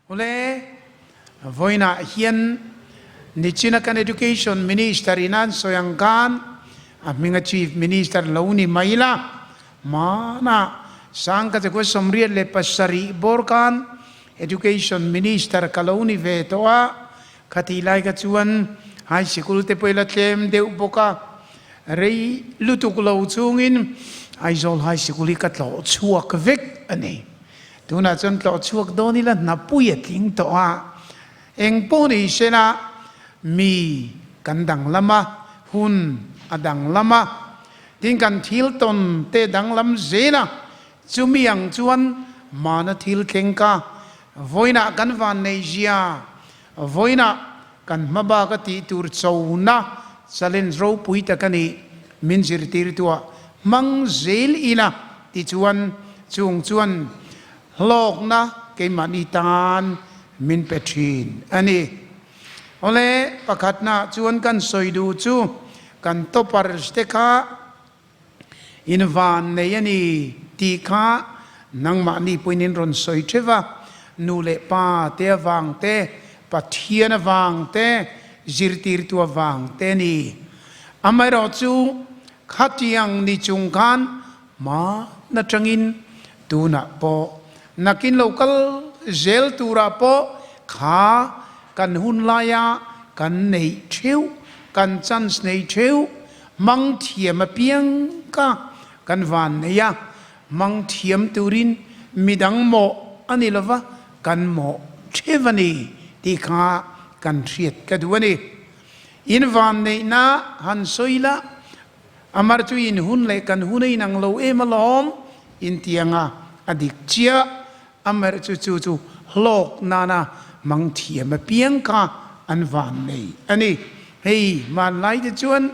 Ule, vawiinah hian nichina kan Education Minister in an sawi ang khan a hminga Chief Minister lo ni mai la, hmanah Sangkachakua 87 bawr khan Education Minister ka lo ni ve tawh a, khatih lai kha chuan high sikul te pawh i la tlem deuh bawk a, rei lutuk lo chungin Aizawl High Sikul hi ka tlawh chhuak vek a ni. Tunah chuan tlawh chhuak dawn ila hnapui a tling tawh a, eng pawh ni sela mi kan danglam a, hun a danglam a, tin kan thil tawn te danglam zel a, chumi ang chuan mahna thil thleng ka vawiinah kan vanneih zia, vawiinah kan hma bak a tih tur chona challenge ropui tak a nih min zirtirtuah hmang zel ila tichuan chung chuan hlawkna keimahni tan min pe thin a ni. Awle, pakhatnaah chuan kan sawi duh chu kan toppers te kha In van nei a ni tih kha nangmahni pawhin in rawn sawi theuh a, nu leh pa te avang te, Pathian avang te, zirtirtu avang te a ni. Amaherawhchu khatiang ni chung khan hma atangin tunah pawh nakin lo kal zel turah pawh kha kan hun laia kan neih theuh, kan chance neih theuh Hmang thiam apiang ka kan van nei a, hmang thiam turin midang mawh a ni lova, kan mawh theuh a ni tih kha kan hriat ka duh a ni. In van neihna han sawi la, amar chu in hun leh kan hun a inang lo em alawm in ti anga a dik chiah, amar chu chu chu hlawk nana hmang thiam apiang kha an van nei a ni. Hei hmanlai te chuan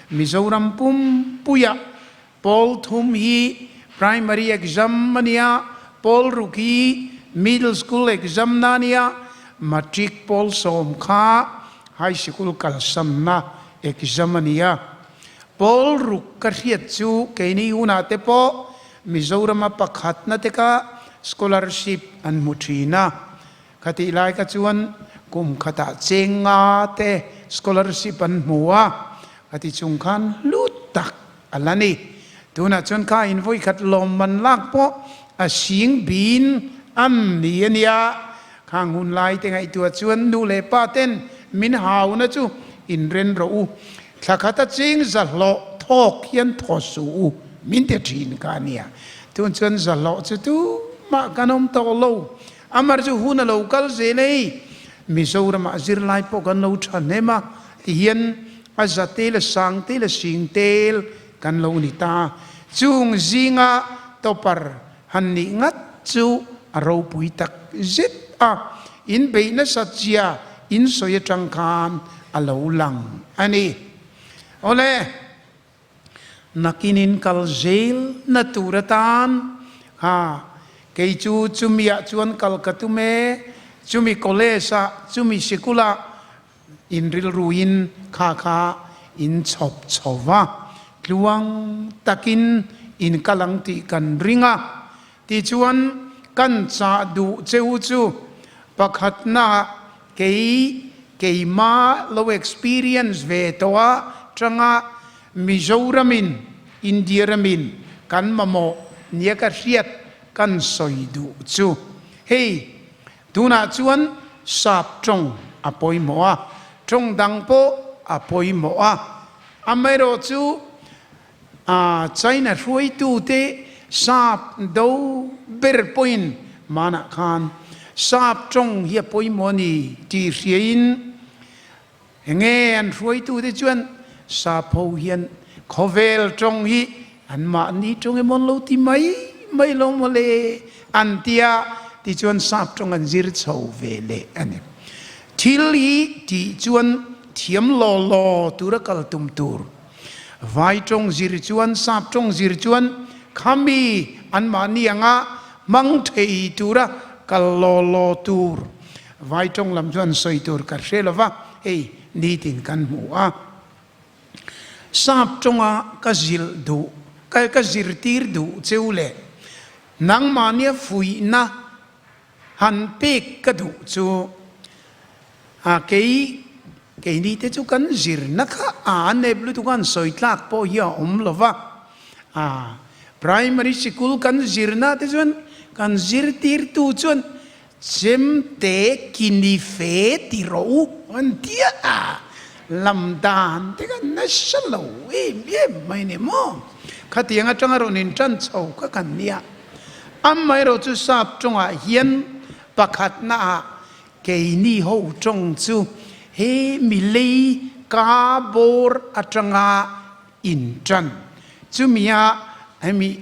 Mizoram pumpuia pawl thum hi primary exam a nia, pawl ruk hi middle school exam na a nia, matric pawl sawm kha high sikul kalsamna exam a nia. Pawl ruk ka hriat chu keini hunah te pawh Mizorama pakhatna te kha scholarship an hmu thin a. Khatih lai kha chuan kum khatah cheng nga te scholarship an hmu a, khati chung khan hlu tak a la ni. Tunah chuan kha in vawi khat lawmman lak pawh a sing bin an ni a nia. Khang hun lai te ngaihtuah chuan nu leh pa ten min hauna chu inren rawh u, thla khata cheng zahlawh thawk hian thaw suh u min ti thin kha a nia. Tun chuan zahlawh chu tumah kan awm tawh lo. Amar chu hun a lo kal zel ei. Mizoramah zirlai pawh kan lo tha hnem a, tihian a za tel, a sang tel, a sing tel kan lo ni ta. Chung zinga topper han nih ngat chu a ropui tak zet a, in beih nasat zia in sawi atang khan a lo lang a ni. Awle. Nakin in kal zel na tur atan ha kei chu chumi ah chuan kal ka tum e, chumi college ah, chumi sikul ah in rilru in kha kha in chhawp chho va, tluang takin in kal ang tih kan ring a, tichuan kan chah duh che u chu pakhatna ah Kei keima lo experience ve tawh a tanga Mizoramin India ramin kan mamawh nia ka hriat kan sawi duh chu hei tunah chuan sap tawng a pawimawh a, tawng dang pawh a pawimawh a, amaherawh chu China hruaitute sap do ber pawhin manah khan sap tawng hi a pawimawh a ni tih hriain enge an hruaitute chuan sap ho hian khawvel tawng hi anmahni tawng emaw an lo ti mai mai lo maw le an ti a, tichuan sap tawng an zir chho ve leh a ni. Thil hi tih chuan thiam law law tura kal tum tur. Vai tawng zir chuan, sap tawng zir chuan khami anmahni anga hmang thei tura kal law law tur. Vai tawng lam chuan sawi tur ka hre lo va, hei nitin kan hmu a. Sap tawnga ka zilh duh, ka zirtir duh cheu leh nangmahnia fuihna. Han pek ka duh chu a kei keini te chu kan zirna kha a nep lutuk a, an sawi tlak pawh hi a awm lo va. A primary sikul kan zirna te chuan kan zirtirtu chuan chemte kini fe ti rawh u an ti a, lam dan te kha nasa lo em em mai ni maw? Khatiang atanga rawn intan chho kha kan nia. Amaherawh chu sap tawngah hian pakhatnaah keini ho tawng chu he milei ka bawr atanga intan. Chumia hemi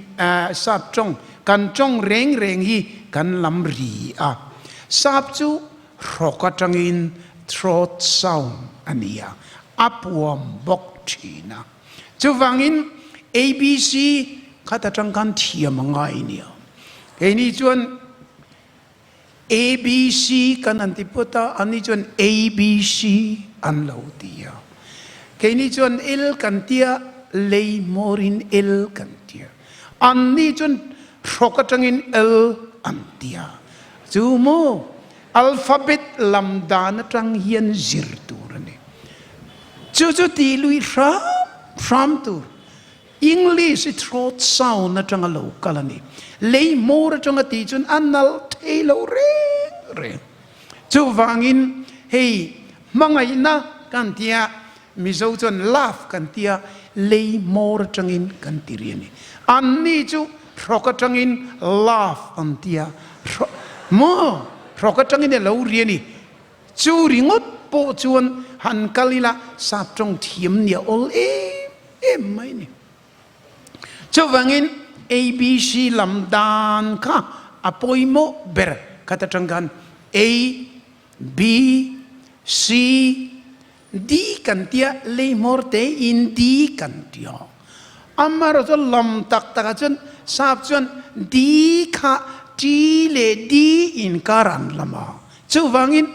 sap tawng kan tawng reng reng hi kan lam ri a. Sap chu hrawk atangin throat sound a ni a, a puam bawk thin a. Chuvangin ABC khat atang khan thiam a ngai nia. Keini chuan ABC kan han ti phawt a, anni chuan ABC an lo ti a. Keini chuan L kan tia, lei hmawrin L kan tia. Anni chuan hrawk atangin L an tia. Chu maw alphabet lam dan atang hian zir tur a ni. Chu chu tih lui hram hram tur. English i throat sound atanga lo kal a ni. Lei hmawr atanga tih chuan a nalh thei lo reng reng. Chuvangin hei hmangaihna kan tia, Mizo chuan love kan tia, lei hmawr atangin kan ti ri a ni. Anni chu hrawk atangin love an tia, maw hrawk atangin a lo ri a ni. Chu ringawt pawh chuan han kal ila sap tawng thiam nia awl em em mai ni. Chuvangin ABC lam dan kha a pawimawh ber khat atang khan A, B, C, D kan tia lei hmawr te in D kan ti a. Amaherawhchu chu lam tak takah chuan sap chuan D kha T leh D inkar an lam a. Chuvangin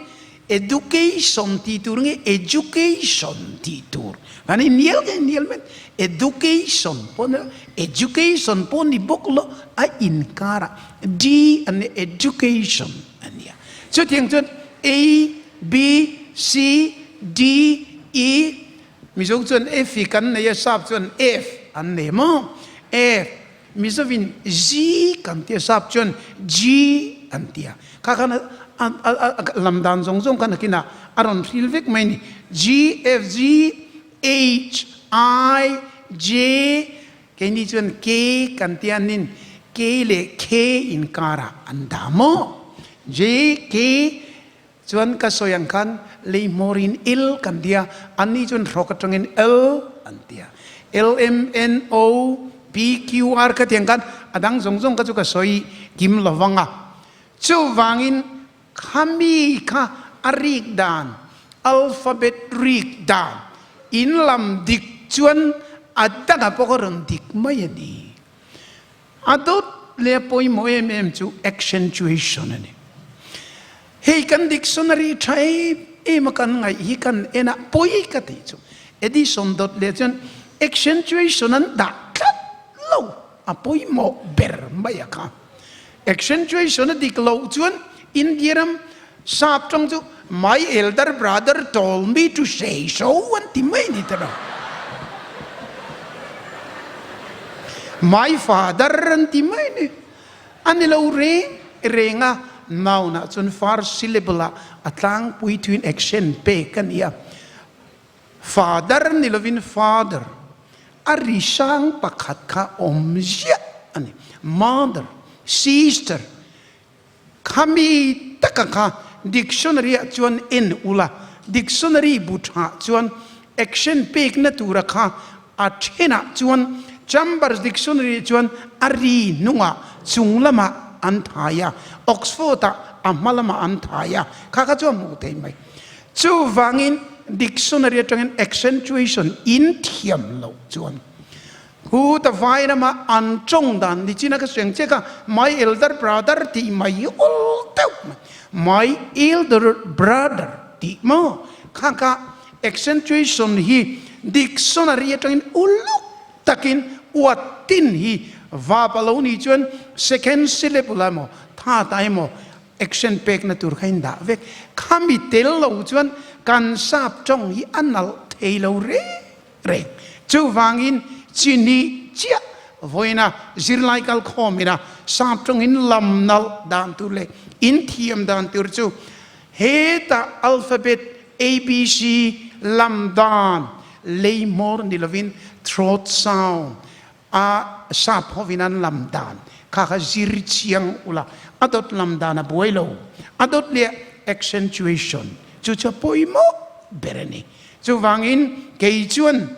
education tih tur nge education tih tur kan innial nge innial mai education pawh ni education pawh ni bawk lo a inkar a D an ni education a nia. Chutiang chuan A B, C, D, E, Mizo chuan F hi kan nei a, sap chuan F an nei maw? F, Mizovin Z kan tia, sap chuan G an tia. Kha khan a lam dan zawng zawng kha nakinah a rawn hril vek mai a ni. G, F, G, H, I, J, keini chuan K kan tia nin K leh K inkarah an dah maw? J, K, Chuan ka sawi ang khan lei hmawrin il kan tia, anni chuan hrawk atangin L an tia. L, M, N, O, P, Q, R ka ti ang khan a dang zawng zawng kha chu ka sawi kim lo vang a. Chuvangin khami kha a rik dan, alphabet rik dan, in lam dik chuan a dangah pawh a rawn dik mai a ni. A dawt leh a pawimawh em em chu accentuation a ni. Hei kan dictionary tha em em a kan ngaih hi kan en a, pawi ka tih chu edition dawt leh chuan accentuation an dah tlat lo, a pawimawh ber mai a kha. Accentuation a dik loh chuan India ram sap tawng chu my elder brother told me to say so an ti mai ni ta lo. My father an ti mai ni. A ni lo reng reng a, noun ah chuan first syllable ah a tlangpui thuin accent pek a ni a. Father ni lovin father, a ri sang pakhat kha awm ziah a ni. Mother, sister, Khami taka kha dictionary ah chuan en ula, dictionary bu tha chuan action pekna tura kha a thenah chuan Chambers dictionary chuan a ri hnungah chung lamah an thai a, Oxford ah a hma lamah an thai a, kha kha chu a hmuh thei mai. Chuvangin dictionary atangin accentuation in thiam loh chuan Hu ta vai rama an tawng dan ni chin a ka suang che kha my elder brother tih mai hi awl deuh mai my elder brother tih maw kha kha accentuation hi dictionary atangin uluk takin uat tin hi vap a lo nih chuan second syllable emaw third ah emaw. Action pekna tur kha in dah vek. Khami tel lo chuan kan sap tawng hi a nalh thei lo reng reng. Chuvangin chi hnih chiah vawiina zirlai kal khawm ina sap tawng in lam nalh dan tur leh in thiam dan tur chu hetah alphabet ABC lam dan lei hmawr ni lovin throat sound A sap hovin an lam dan kha kha zir chiang ula, a dawt lam dan a buai lo. A dawt leh accentuation chu chu a pawimawh ber a ni. Chuvangin kei chuan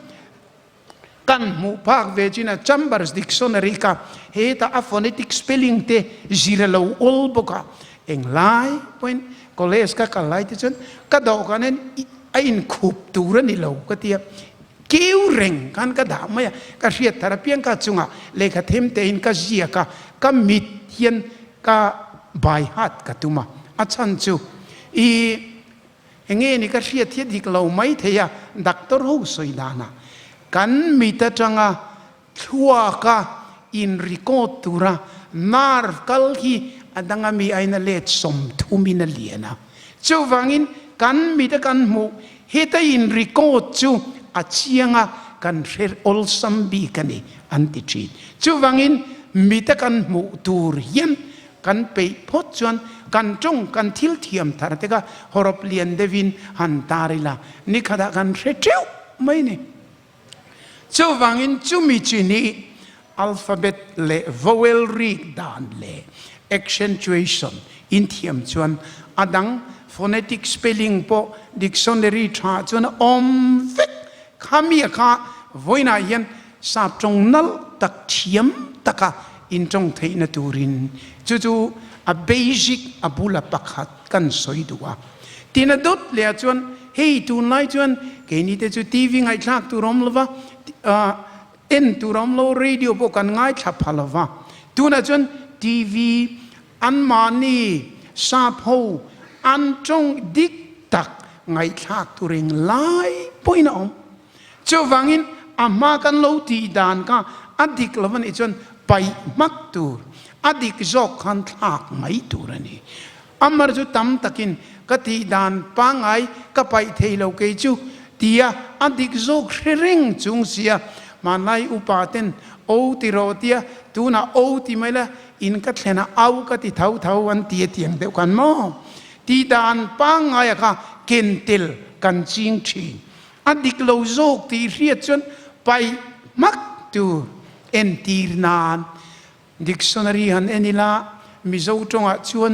kan hmuh phak ve chin a Chambers Dictionary kha hetah a phonetic spelling te zir a lo awl bawk a, englai pawhin college ka kal lai te chuan ka dawhkan hian a inkhup tur a ni lo ka ti a. Keu reng khan ka dah mai a, ka hriat thar apiang ka chungah lehkha them tein ka ziak a, ka mit hian ka bai hat ka tum a, a chhan chu i enge ni ka hriat hi a dik lo mai thei a, doctor ho sawi danah kan mit atanga Thluaka in record tura nerve kal hi a danga mi aiin a let 30 in a lian a. Chuvangin kan mit a kan hmuh heta in record chu a chiang a, kan hre awlsam bik a ni an ti thin. Chuvangin mit a kan hmuh tur hian kan peih phawt chuan kan tawng kan thil thiam thar te kha hawrawp lian deuhin han tar ila nikhatah kan hre teuh mai ni. Chuvangin chumi chi nih alphabet leh vowel rik dan leh accentuation in thiam chuan a dang phonetic spelling pawh dictionary tha chuan a awm vek. Khami a kha vawiinah hian sap tawng nalh tak thiam taka in tawng theihna turin chu chu a basic a bula pakhat kan sawi duh a. Tin a dawt leh ah chuan hei tunlai chuan keini te chu TV ngaihthlak tur a awm lova, en tur a awm lo, radio pawh kan ngaithla pha lova. Tunah chuan TV anmahni sap ho an tawng dik tak ngaihthlak tur eng lai pawhin a awm. Chuvangin a hma kan lo tih dan kha a dik lo a nih chuan paih hmak tur, a dik zawk khan thlak mai tur a ni. Amar chu tam takin ka tih dan pangngai ka paih thei lo kei chu tia a dik zawk hre reng chung sia hmanlai upa ten o ti rawh tia tunah o ti mai la in ka thlen ah au ka ti tho tho an ti a tiang deuh khan maw tih dan pangngai ah kha ken tel kan ching thin a dik lo zawk tih hriat chuan paih hmak tur entir nan Dictionary han en ila Mizo tawngah chuan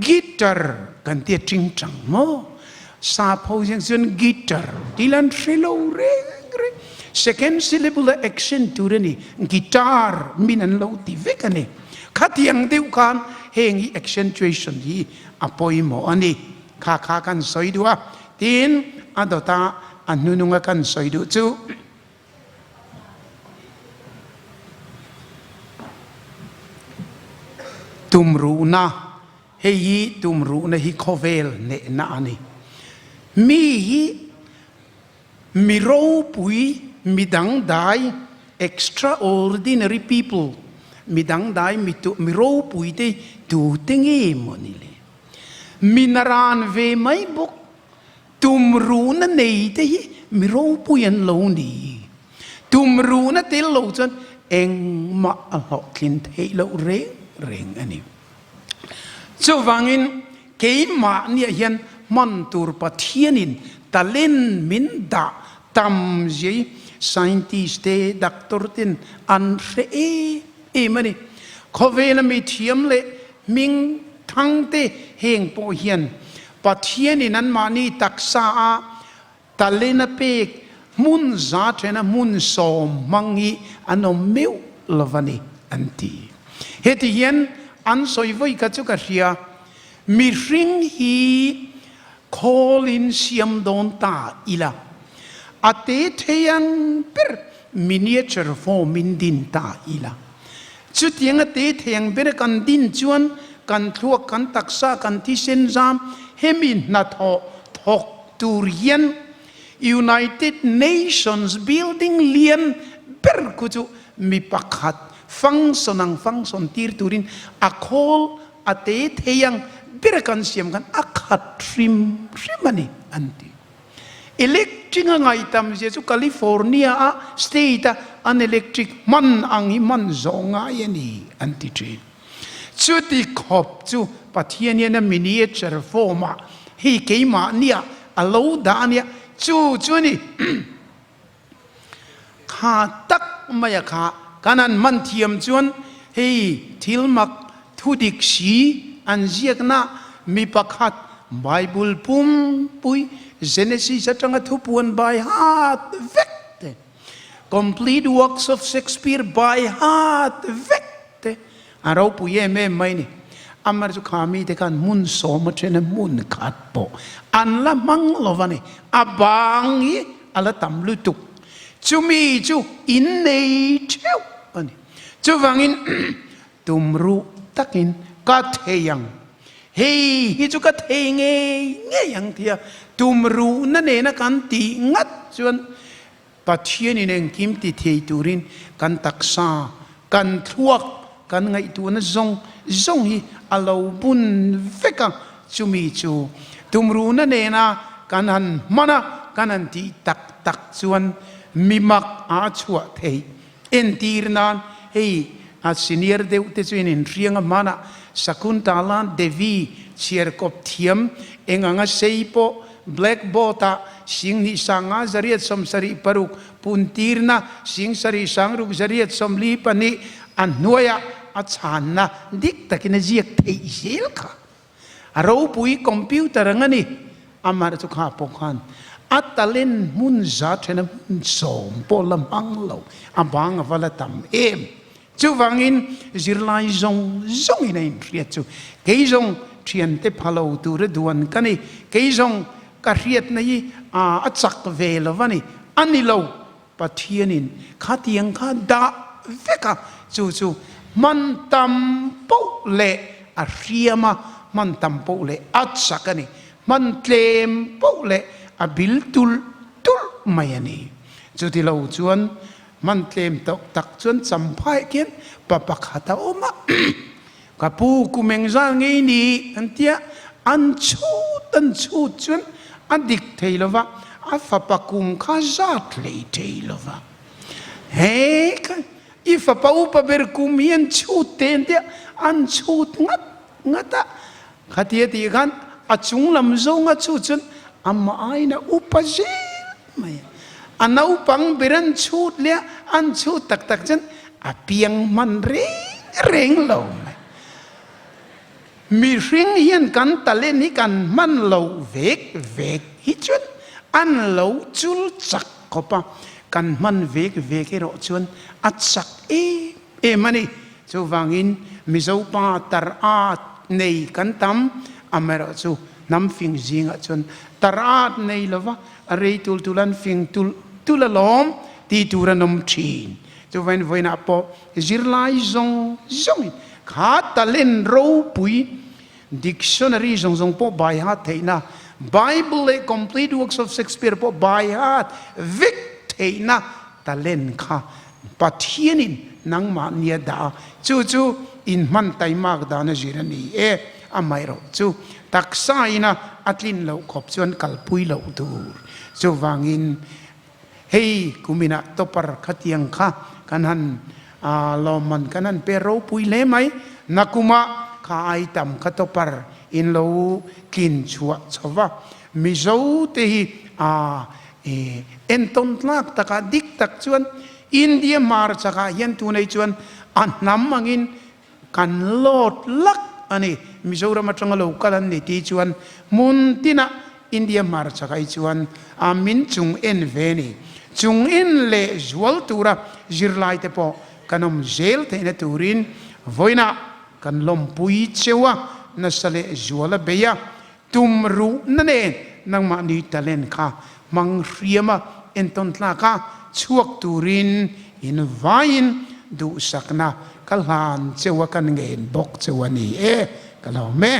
guitar kan tia tingtang maw? Sap ho hian chuan guitar tih la an hre lo reng reng. Second syllable a accent tur a ni, guitar min an lo ti vek a ni. Khatiang deuh khan heng hi accentuation hi a pawimawh a ni. Kha kha kan sawi duh a, tin a dawta a hnununga kan sawi duh chu. Tumruhna, Hei hi tumruhna hi khawvel hnehna a ni. Mi hi mi ropui, mi dangdai, extraordinary people, mi dangdai, mi ropui te tute nge maw ni le? Mi naran ve mai bawk Tumruhna nei te hi mi ropui an lo ni. Tumruhna tel lo chuan engmah a hlawhtlin theih loh reng reng a ni. Chuvangin keimahniah hian hman tur Pathianin talent min dah tam zia hi scientist te, doctor ten an hre em em a ni. Khawvela mi thiam leh hming thang te heng pawh hian Pathianin anmahni taksa a talent a pek hmun za thena hmun sawm hmang hi an awm meuh lo va ni an ti. Heti hian an sawi vawi kha chu ka hria, mihring hi khawlin siam dawn ta ila, a te thei ang ber miniature form in din ta ila. Chutiang a te thei ang ber kan din chuan kan thluak, kan taksa, kan thisen zam hemi hnathawh thawk tur hian United Nations building lian ber khu chu mi pakhat function ang function tir turin a khawl. a te thei ang ber a kan siam khan a khat hrim hrim a ni an ti. Electric a ngaihtam zia chu California a state a an electric hman ang hi hman zawh ngai a ni an ti thin. Chuti khawp chu Pathian hian a miniature form ah hei keimahnia a lo dah a nia, chu chu a ni. Kha tak maia kha kan han hman thiam chuan hei thil mak thu dik si an ziakna mi pakhat Bible pumpui Genesis atanga thupuan by heart vek te, Complete Works of Shakespeare by heart vek te a ropui em em mai ni. Amar chu kha mite khan hmun sawm a then a hmun khat pawh an la hmang lo va ni. A bang hi a la tam lutuk. Chumi chu in nei theuh a ni. Chuvangin tum ruh takin ka thei ang. Hei hi chu ka thei ngei ngei ang tia tum ruhna nena kan tih ngat chuan Pathianin engkim ti thei turin kan taksa, kan thluak, kan ngaihtuahna zawng zawng hi a lo bun vek a, chumi chu tumruhna nena kan han hman a, kan han tih tak tak chuan mi mak a chhuah theih. Entir nan hei a senior deuh te chu in inhriang a hmanah Sakuntala Devi chhiarkawp thiam eng anga sei pawh blackboard ah 27 176 puntirna 7 642 a hnuaiah a chhanna dik takin a ziak theih zel kha. A ropui computer ang a ni. Amah chu kha pawh khan a talent hmun za thena hmun sawm pawh la hmang lo, a bang a va la tam em. Chuvangin zirlai zawng zawngin a inhriat chu kei zawng thiante pha lo tura duan ka ni, kei zawng ka hriatna hi a chak ve lo va ni, a ni lo. Pathianin khatiang kha dah vek a, chu chu hman tam poh leh a hriam a, hman tam poh leh a chak a ni, hman tlem poh leh a bil tulh tulh mai a ni. Chuti lo chuan hman tlem tawk tak chuan champhai khian pa pakhat a awm a, Ka pu kum engzal ngei ni an tia, an chhut an chhut chuan a dik thei lo va, a fapa kum kha zat hlei thei lo va. He kha i fapa upa ber kum hi an chhut te an tia, an chhut ngat ngat a, khatia tih khan a chung lam zawnga chhut chuan amah aiin a upa zel mai a. A naupang ber an chhut leh a, an chhut tak tak chuan a piang hman reng reng lo mai. Mihring hian kan talent hi kan hman lo vek vek hi chuan an lo chul chak khawp a, kan hman vek vek erawh chuan a chak em em a ni. Chuvangin Mizo pa tar at nei kan tam, amaherawhchu hnam fing zingah chuan tar at nei lova a rei tul tul an fing tul tul alawm tih tur an awm thin. Chuvain vawiinah pawh zirlai zawng zawngin kha talent ropui dictionary zawng zawng pawh by heart theihna, Bible leh Complete Works of Shakespeare pawh by heart vek theihna talent kha Pathianin nangmahni a dah a, chu chu inhman taimak dan a zir a ni e. Amaherawh chu taksa ina a tlin loh khawp chuan kalpui loh tur. Chuvangin hei kuminah topper khatiang kha kan han lawmman kan han pe ropui hle mai. Nakumah kha ai tam kha topper in lo tlin chhuah chho va. Mizo te hi entawn tlak takah dik tak chuan India hmarchakah hian tunei chuan a hnam angin Kan lawt lak a ni. Mizoram atanga lo kal an ni tih chuan hmun tinah India hmarchak ai chuan a min chung en ve ni. Chung en leh zual tura zirlai te pawh kan awm zel theihna turin vawiinah kan lawmpui cheu a, nasa leh zual a bei a. Tum ruhna nen nangmahni talent kha hmang hriam a, entawn tlak a, chhuak turin in vaiin duhsakna ka hlan cheu a, kan ngen bawk cheu a ni e, ka lawm e.